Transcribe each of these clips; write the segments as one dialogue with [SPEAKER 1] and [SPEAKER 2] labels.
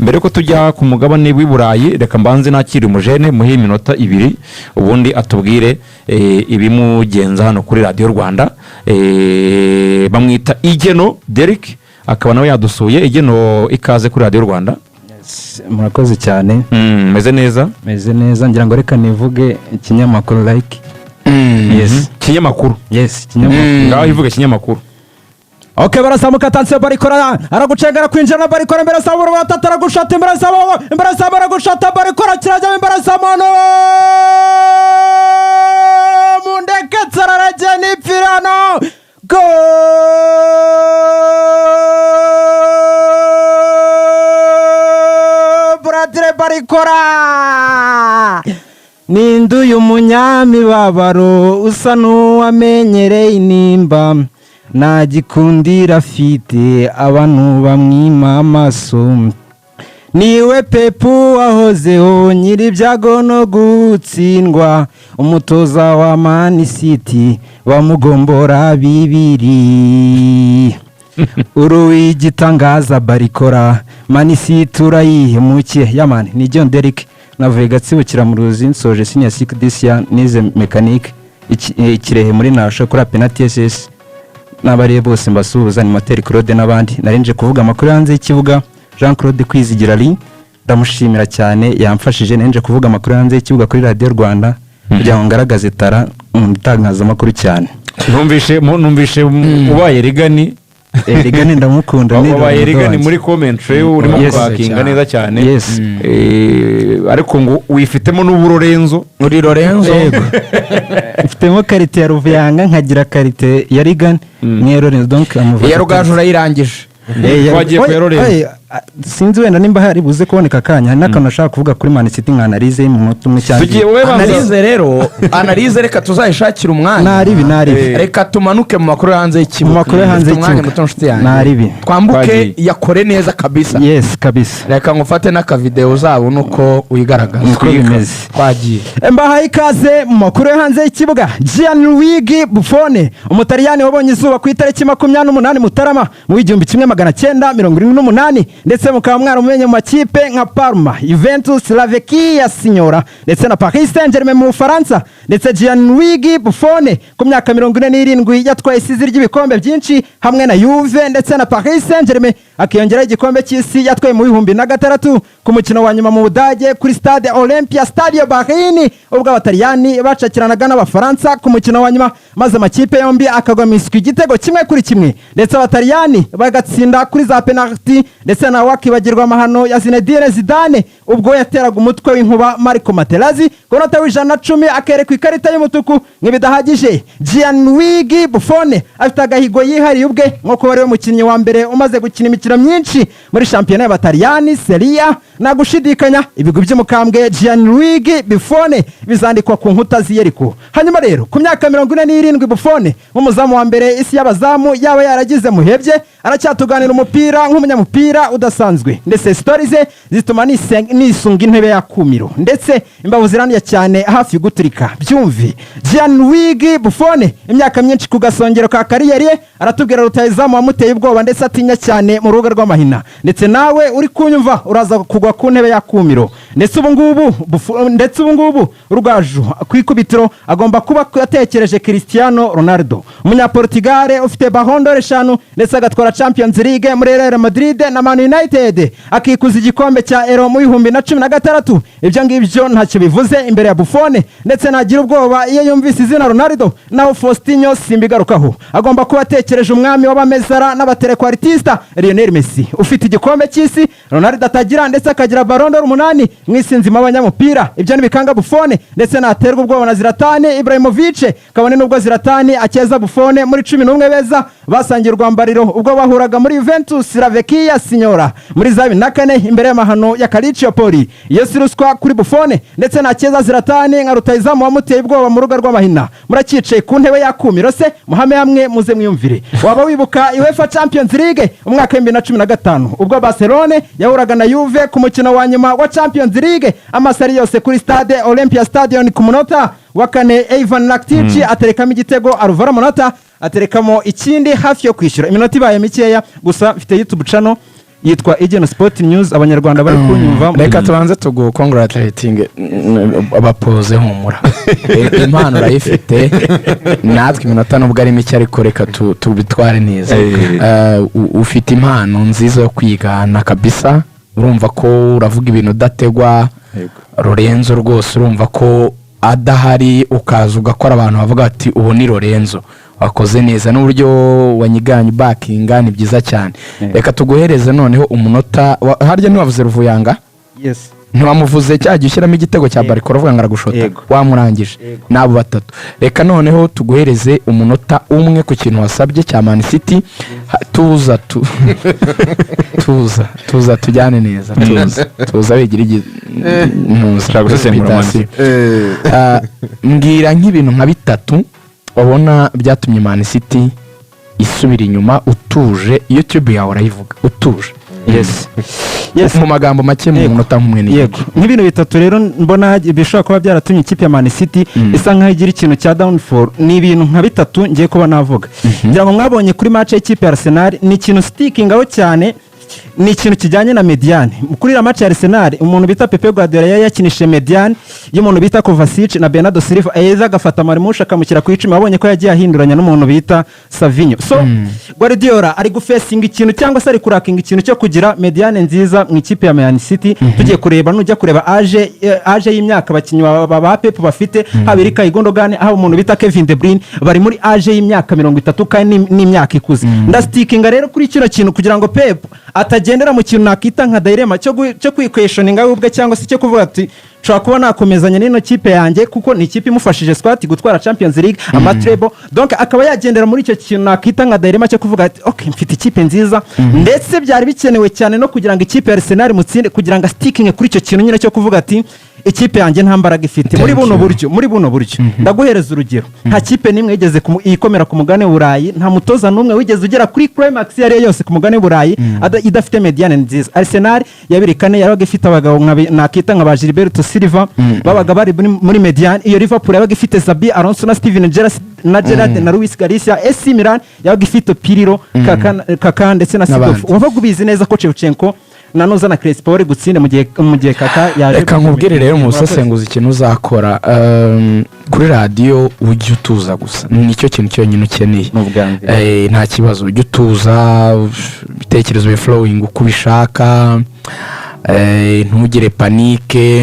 [SPEAKER 1] Mbere yuko tujya ku mugabane w'i Burayi, reka mbanze nakire umujene, muhe iminota 2, ubundi atubwire ibimugenza hano kuri Radiyo Rwanda. Bamwita Igeno Derek, akaba nawe yadusuye. Igeno, ikaze kuri Radiyo Rwanda.
[SPEAKER 2] Murakoze cyane.
[SPEAKER 1] Meze neza.
[SPEAKER 2] Meze neza. Ngira ngo reka nivuge ikinyamakuru like, yes.
[SPEAKER 1] Kinyamakuru.
[SPEAKER 2] Yes, ikinyamakuru.
[SPEAKER 1] Ngaho ivuga ikinyamakuru.
[SPEAKER 2] Ok, barazamuka. Attention, Barikora aragucenga, arakwinjira na Barikora imbere zamu, batatu, aragushata imbere zamu, imbere zamu, aragushata Barikora, kirajya imbere zamu no mundeke tsararajya n'ipfirano. Go Bradley Barikora! Ninde uyu munyamibabaro usa n'uwamenyereye intimba? Nta gikundiro afite, abantu bamwima amaso. Niwe Pepu wahozeho, nyir'ibyago no gutsindwa, umutoza wa Man City bamugombora 2. Uruw'igitangaza Barikora, Man City urayihemukiye. Yamani ni John Derek, navuye Gatsibo Kiramuruzi, nsoje senior six this year, nize mécanique Kirehe muri Nasho kuri Apena TSS. N'abariye bose mbasuhuza, ni Moteri Claude n'abandi. Narinje kuvuga amakuru hanze y'ikibuga. Jean Claude Kwizigira ari ndamushimira cyane, yamfashije. Narinje kuvuga amakuru hanze y'ikibuga kuri Radiyo Rwanda kugira ngo ngaragaze talent mu itangazamakuru cyane.
[SPEAKER 1] Numvishe ubaye Rigani.
[SPEAKER 2] Rigani ndamukunda, ni
[SPEAKER 1] Wabaye
[SPEAKER 2] Ronaldo
[SPEAKER 1] Rigani
[SPEAKER 2] wanjye.
[SPEAKER 1] muri commentary, urimo kwakinga neza cyane.
[SPEAKER 2] Yes.
[SPEAKER 1] Ariko ngo wifitemo n'uburorenzo.
[SPEAKER 3] Uri Lorenzo.
[SPEAKER 2] Yego. Mfitemo qualité ya Ruvuyanga, nkagira qualité ya Rigani n'iya Lorenzo, donc amuvuga.
[SPEAKER 3] Iya Rugaju urayirangije.
[SPEAKER 1] Twagiye ku ya Lorenzo.
[SPEAKER 2] Sinzi wenda nimba hari buze kuboneka akanya, hari n'akantu nashaka kuvuga kuri Man City nka analyse mu munota umwe cyangwa
[SPEAKER 1] Tugiye, wowe banza.
[SPEAKER 3] Analyse rero, analyse reka tuzayishakire umwanya.
[SPEAKER 2] Naribi, naribi.
[SPEAKER 3] Reka tumanuke mu makuru yo hanze y'ikibuga.
[SPEAKER 2] Mu makuru yo hanze
[SPEAKER 3] Dufite umwanya
[SPEAKER 2] y'ikibuga.
[SPEAKER 3] muto, nshuti yanjye.
[SPEAKER 2] Naribi.
[SPEAKER 3] Twambuke.
[SPEAKER 1] Twagiye.
[SPEAKER 3] Yakore neza kabisa.
[SPEAKER 2] Yes, kabisa.
[SPEAKER 3] Reka ngufate n'akavidewo uzabone uko wigaragaza.
[SPEAKER 2] Niko bimeze.
[SPEAKER 3] Twagiye.
[SPEAKER 2] Mbahaye ikaze mu makuru yo hanze y'ikibuga. Gianluigi Buffon, Umutaliyani wabonye izuba ku itariki 28 Mutarama mu 1978, ndetse mukaba mwaramumenye mu makipe nka Parma, Juventus, La Vecchia Signora ndetse na Paris Saint-Germain mu Bufaransa. Ndetse Gianluigi Buffon ku myaka 47 yatwaye isizi ry'ibikombe byinshi hamwe na Juve ndetse na Paris Saint-Germain, akiyongeraho igikombe cy'isi yatwaye mu 2006 ku mukino wa nyuma mu Budage kuri Stade Olympia Stadio Berlin, ubwo Abataliyani bacakiranaga n'Abafaransa ku mukino wa nyuma, maze amakipe yombi akagwa miswi igitego 1-1, ndetse Abataliyani bagatsinda kuri za penalty. Ndetse nawe akibagirwa amahano ya Zinedine Zidane ubwo yateraga umutwe w'inkuba Marco Materazzi ku munota wa 110, akerekwa ikarita y'umutuku. Nk'ibidahagije, Gianluigi Buffon afite agahigo yihariye ubwe nko kuba ariwe mukinnyi wa mbere umaze gukina imikino myinshi muri shampiyona y'Abataliyani, Serie A. Nta gushidikanya, ibigwi by'umukambwe Gianluigi Buffon bizandikwa ku nkuta z'Iyeriko. Hanyuma rero, ku myaka 47, Buffon nk'umuzamu wa mbere isi y'abazamu yaba yaragize muhebye, aracyatuganira umupira nk'umunyamupira udasanzwe, ndetse story ze zituma nisunga intebe y'akumiro, ndetse imbavu zirandya cyane hafi guturika. Byumve, Gianluigi Buffon, imyaka myinshi ku gasongero ka carrière ye, aratubwira rutahizamu wamuteye ubwoba ndetse atinya cyane mu rubuga rw'amahina. Ndetse nawe uri kunyumva uraza kugwa ku ntebe y'akumiro. Ndetse ubu ngubu Rugaju ku ikubitiro agomba kuba yatekereje Cristiano Ronaldo, Umunyaportugal ufite Ballon d'Or eshanu, ndetse agatwara Champions League muri Real Madrid na Man United, akikuza igikombe cya Euro mu 2016. Ibyo ngibyo ntacyo bivuze imbere ya Buffon, ndetse nagira ubwoba iyo yumvise izina Ronaldo. Naho Faustinho simbigarukaho, agomba kuba atekereje umwami w'abamezara n'abatrequartista, Lionel Messi, ufite igikombe cy'isi Ronaldo atagira, ndetse akagira Ballon d'Or 8 mu isi nzima y'abanyamupira. Ibyo ntibikanga Buffon, ndetse naterwa ubwoba na Zlatan Ibrahimovic, kabone nubwo Zlatan akeza Buffon muri 11 beza basangiye urwambariro ubwo bahuraga muri Juventus La Vecchia Signora muri za 2004 imbere y'amahano ya Calciopoli. Iyo si ruswa kuri Buffon? Ndetse nakeza Zlatan nka rutahizamu wamuteye ubwoba mu rugo rw'amahina. Muracyicaye ku ntebe y'akumiro se? Muhame hamwe muze mwiyumvire. Waba wibuka UEFA Champions League umwaka wa 2015, ubwo Barcelone yahuraga na Juve ku mukino wa nyuma wa Champions League, amasari yose kuri Stade Olympia Stadion? Ku munota wa kane Ivan Rakitic aterekamo igitego, Alvaro Morata aterekamo ikindi hafi yo kwishyura. Iminota ibaye mikeya gusa, mfite YouTube channel. Yitwa Igeno Sport News. Abanyarwanda bari kunyumva.
[SPEAKER 3] Reka tubanze tugu congratulating abapoze. Humura. Impano urayifite, natwe iminota nubwo ari mike, ariko reka tubitware neza. Ufite impano nziza yo kwigana kabisa. Urumva ko uravuga ibintu udategwa. Lorenzo rwose, urumva ko adahari ukaza ugakora, abantu bavuga bati: "Ubu ni Lorenzo wakoze neza." N'uburyo wanyiganye bakinga ni byiza cyane. Reka tuguhereze noneho umunota harya ntiwavuze Ruvuyanga?
[SPEAKER 2] Yes.
[SPEAKER 3] Ntiwamuvuze cya gihe ushyiramo igitego cya
[SPEAKER 2] Yego.
[SPEAKER 3] Barikora uvuga ngo aragushota?
[SPEAKER 2] Yego.
[SPEAKER 3] Wamurangije.
[SPEAKER 2] Yego.
[SPEAKER 3] N'abo batatu. Reka noneho tuguhereze umunota umwe ku kintu wasabye cya Man City. Tuza tuza tuza tujyane neza, tuza tuza, wigira ntuza.
[SPEAKER 1] Ushaka gusesengura Man
[SPEAKER 3] Invitation. Mbwira nk'ibintu nka bitatu wabona byatumye Man City isubira inyuma. Utuje, YouTube yawe urayivuga utuje.
[SPEAKER 1] Yes.
[SPEAKER 2] Yes.
[SPEAKER 3] Mu magambo make, mu
[SPEAKER 2] Yego.
[SPEAKER 3] munota nk'umwe n'igice.
[SPEAKER 2] Yego, nk'ibintu bitatu rero mbona bishobora kuba byaratumye ikipe ya Man City isa nkaho igira ikintu cya downfall, ni ibintu nka bitatu ngiye kuba navuga. Ngira ngo mwabonye kuri match y'ikipe ya Arsenal, ni ikintu stickingaho cyane, ni ikintu kijyanye na médiane. Kuri iriya match ya Arsenal, umuntu bita Pep Guardiola yari yakinishije médiane y'umuntu bita Kovacic na Bernardo Silva, eza agafata Marmoush akamushyira ku 10. Wabonye ko yagiye ahinduranya n'umuntu bita Savinho. So Guardiola ari gufacinga ikintu, cyangwa se ari kulackinga ikintu cyo kugira médiane nziza mu ikipe ya Man City. Tugiye kureba, nujya kureba âge y'imyaka abakinnyi ba Pep bafite, haba Ilkay Gundogan, haba umuntu bita Kevin De Bruyne, bari muri âge y'imyaka 30 kandi n'imyaka ikuze. Ndastickinga rero kuri kino kintu kugira ngo Pep atagendera mu kintu nakita nka dilemma cyo kwiquestioninga we ubwe, cyangwa se cyo kuvuga ati: "Nshobora kuba nakomezanya n'ino kipe yanjye," kuko ni ikipe imufashije squat gutwara Champions League, amatreble. Donc akaba yagendera muri icyo kintu nakita nka dilemma cyo kuvuga ati: "Ok, mfite ikipe nziza," ndetse byari bikenewe cyane no kugira ngo ikipe ya Arsenal mutsinde, kugira ngo astickinge kuri icyo kintu nyine cyo kuvuga ati: "Ikipe yanjye nta mbaraga ifite." Muri
[SPEAKER 3] Thank
[SPEAKER 2] buno
[SPEAKER 3] you.
[SPEAKER 2] buryo, muri buno buryo ndaguhereza urugero: nta kipe n'imwe yigeze ikomera ku mugabane w'Uburayi, nta mutoza n'umwe wigeze ugera kuri climax iyo ari yo yose ku mugabane w'Uburayi idafite médiane nziza. Arsenal ya 2004 yabaga ifite abagabo nakita nka ba Gilberto Silva, babaga bari muri médiane. Iyo Liverpool yabaga ifite Xabi Alonso na Steven Gerrard na Gerrard na Luis Garcia. AC Milan yabaga ifite Pirlo, Kaka ndetse na
[SPEAKER 3] N'abandi.
[SPEAKER 2] Seedorf. Wabaga ubizi neza ko Shevchenko na Noza na Crespo bari gutsinde mu gihe Kaka yaje.
[SPEAKER 3] Reka nkubwire rero, mu
[SPEAKER 2] Murakoze.
[SPEAKER 3] busesenguzi, ikintu uzakora kuri radiyo, ujye utuza gusa, nicyo kintu cyonyine ukeneye.
[SPEAKER 2] Ni ubwa mbere.
[SPEAKER 3] Nta kibazo, ujye utuza, ibitekerezo biflowing uko ubishaka. Ntugire panique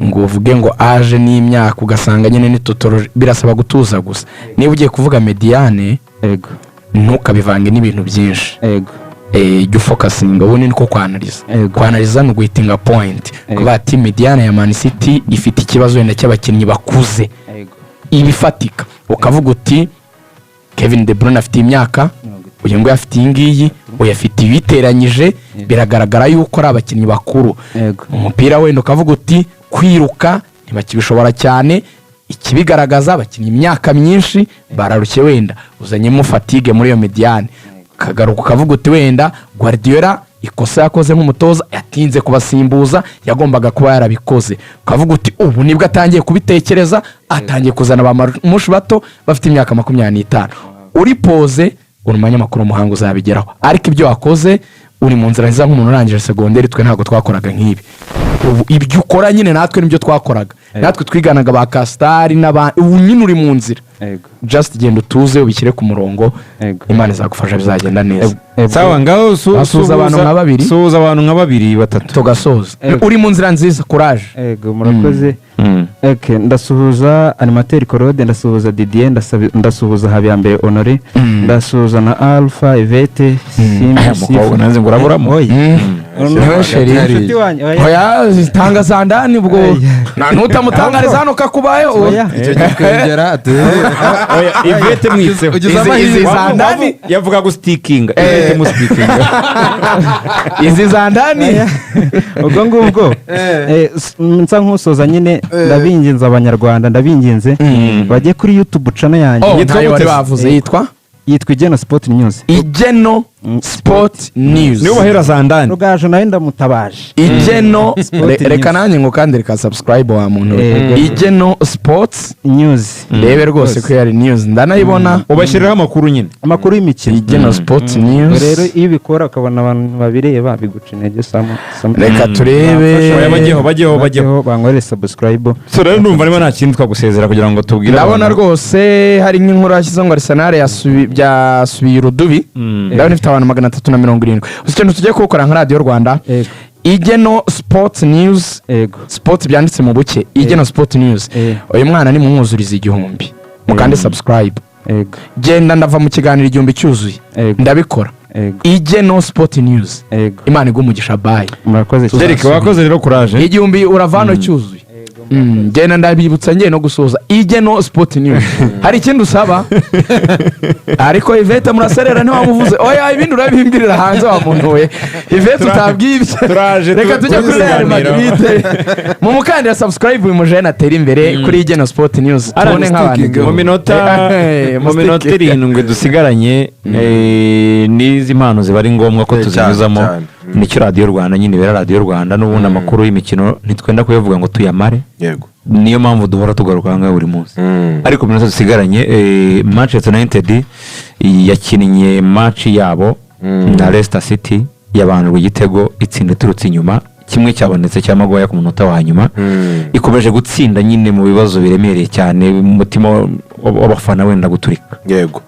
[SPEAKER 3] ngo uvuge ngo âge n'imyaka, ugasanga nyine ni totoro. Birasaba gutuza gusa. Niba ugiye kuvuga médiane, ntukabivange n'ibintu byinshi. Jya ufocusinga, ubundi niko kwanalyza. Kwanalyza ni uguhitinga point, kuba ati: "Médiane ya Man City ifite ikibazo wenda cy'abakinnyi bakuze." Ibifatika ukavuga uti: "Kevin De Bruyne afite imyaka uyu nguyu, afite iyi ngiyi, uyu afite ibiteranyije, biragaragara yuko ari abakinnyi bakuru." Umupira wenda ukavuga uti: "Kwiruka ntibakibishobora cyane, ikibigaragaza abakinnyi imyaka myinshi bararushye, wenda uzanyemo fatigue muri iyo médiane." Ukagaruka ukavuga uti: "Wenda Guardiola ikosa yakoze nk'umutoza, yatinze kubasimbuza, yagombaga kuba yarabikoze." Ukavuga uti: "Ubu nibwo atangiye kubitekereza, atangiye kuzana ba Marmoush bato bafite imyaka 25." Uri posé, uri umunyamakuru umuhanga, uzabigeraho. Ariko ibyo wakoze, uri mu nzira nziza nk'umuntu urangije segonderi. Twe ntabwo twakoraga nk'ibi. Ubu ibyo ukora nyine natwe nibyo twakoraga, natwe twiganaga ba Kasitari n'abandi. Ubu nyine uri mu nzira. Just genda utuze, ubishyire ku murongo. Imana izagufasha, bizagenda neza.
[SPEAKER 1] Sawa, ngaho
[SPEAKER 3] Basuhuza abantu nka babiri.
[SPEAKER 1] Suhuza abantu nka babiri, batatu.
[SPEAKER 3] Tugasoza. Uri mu nzira nziza, courage.
[SPEAKER 2] Yego, murakoze. Okay, ndasuhuza animateur Claude, ndasuhuza Didier, ndasuhuza Habiyambere Honore, ndasuhuza na Alpha Ivete Simbi.
[SPEAKER 1] Mukobwa nanze ngo uraburamo.
[SPEAKER 2] Oya.
[SPEAKER 3] Niwe chérie.
[SPEAKER 2] Inshuti wanjye, oya.
[SPEAKER 3] Oya, tanga za ndani ubwo.
[SPEAKER 2] Oya.
[SPEAKER 3] Ntutamutangariza hano kakubayeho.
[SPEAKER 2] Oya.
[SPEAKER 4] Icyo gitwengera ati
[SPEAKER 1] Oya, Ivete mwitseho.
[SPEAKER 4] Ugize
[SPEAKER 3] Izi-
[SPEAKER 4] amahirwe.
[SPEAKER 3] izi za ndani.
[SPEAKER 1] Yavuga gustickinga, Ivete mustickinga.
[SPEAKER 3] Izi za ndani.
[SPEAKER 2] Ubwo ngubwo nsa nkusoza nyine, ndabinginze abanyarwanda, ndabinginze bajye kuri YouTube channel yanjye.
[SPEAKER 3] Oh,
[SPEAKER 1] Yitwa
[SPEAKER 3] ntayo
[SPEAKER 1] gute
[SPEAKER 3] wari
[SPEAKER 1] se?
[SPEAKER 3] wavuze. Yitwa
[SPEAKER 2] Yitwa Igeno Sport News.
[SPEAKER 3] Igeno Sport News.
[SPEAKER 1] Niwe bahera za ndani.
[SPEAKER 2] Rugaju nawe ndamutabaje.
[SPEAKER 3] Igeno
[SPEAKER 2] Sport
[SPEAKER 3] reka
[SPEAKER 2] News.
[SPEAKER 3] nanjye ngo kandi reka subscribe wa muntu we.
[SPEAKER 2] Yego.
[SPEAKER 3] Igeno Sports
[SPEAKER 2] News.
[SPEAKER 3] Ndebe rwose ko yari news, ndanayibona.
[SPEAKER 1] Ubashyiriraho amakuru nyine.
[SPEAKER 2] Amakuru y'imikino.
[SPEAKER 3] Igeno Sports News.
[SPEAKER 2] Rero iyo ubikora ukabona abantu babireba biguca intege
[SPEAKER 3] Reka turebe.
[SPEAKER 1] Oya, bajyeho, bajyeho, bajyeho.
[SPEAKER 2] Bankorere subscribe.
[SPEAKER 1] So rero ndumva niba nta kindi twagusezera kugira ngo tubwire
[SPEAKER 3] Ndabona
[SPEAKER 1] abantu.
[SPEAKER 3] rwose hari nk'inkuru yashyizeho ngo Arsenal byasubiye urudubi. Ndabona ifite abantu 370. Gusa ikintu tugiye kuwukora nka Radiyo Rwanda, Igeno Sports News, sports byanditse mu buke, Igeno Sport News. Uyu mwana nimumwuzuriza 1000, mukande subscribe. Genda, ndava mu kiganiro 1000 cyuzuye. Ndabikora. Igeno Sport News. Imana iguha umugisha, bye.
[SPEAKER 2] Murakoze cyane.
[SPEAKER 1] Derek, wakoze rero, kuraje.
[SPEAKER 3] 1000 urava hano cyuzuye. Genda, ndabibutsa ngiye no gusoza, Igeno Sport News. Hari ikindi usaba? Ariko Ivete muraserera, ntiwamuvuze. Oya, ibindi urabimbwirira hanze wa muntu we. Ivete utabwibye.
[SPEAKER 1] Turaje
[SPEAKER 3] Reka tujye kuri Real
[SPEAKER 1] tuziganiraho.
[SPEAKER 3] Madrid. Mu mukandira subscribe, uyu mujene atera imbere kuri Igeno Sport News, tubone nk'abantu
[SPEAKER 1] Mu minota mu minota 7 dusigaranye, n'izi mpano ziba ari ngombwa ko
[SPEAKER 4] Cyane,
[SPEAKER 1] tuzinyuzamo.
[SPEAKER 4] cyane.
[SPEAKER 1] Nicyo Radiyo Rwanda nyine ibera Radiyo Rwanda. N'ubundi amakuru y'imikino ntitwenda kuyavuga ngo tuyamare. Niyo mpamvu duhora tugaruka aha ngaha buri munsi. Ariko mu minota dusigaranye, Manchester United yakinnye match yabo na Leicester City, yabanjwe igitego, itsinda iturutse inyuma, kimwe cyabonetse cya Maguire ku munota wa nyuma. Ikomeje gutsinda nyine mu bibazo biremereye cyane, umutima w'abafana wenda guturika.
[SPEAKER 4] Yego.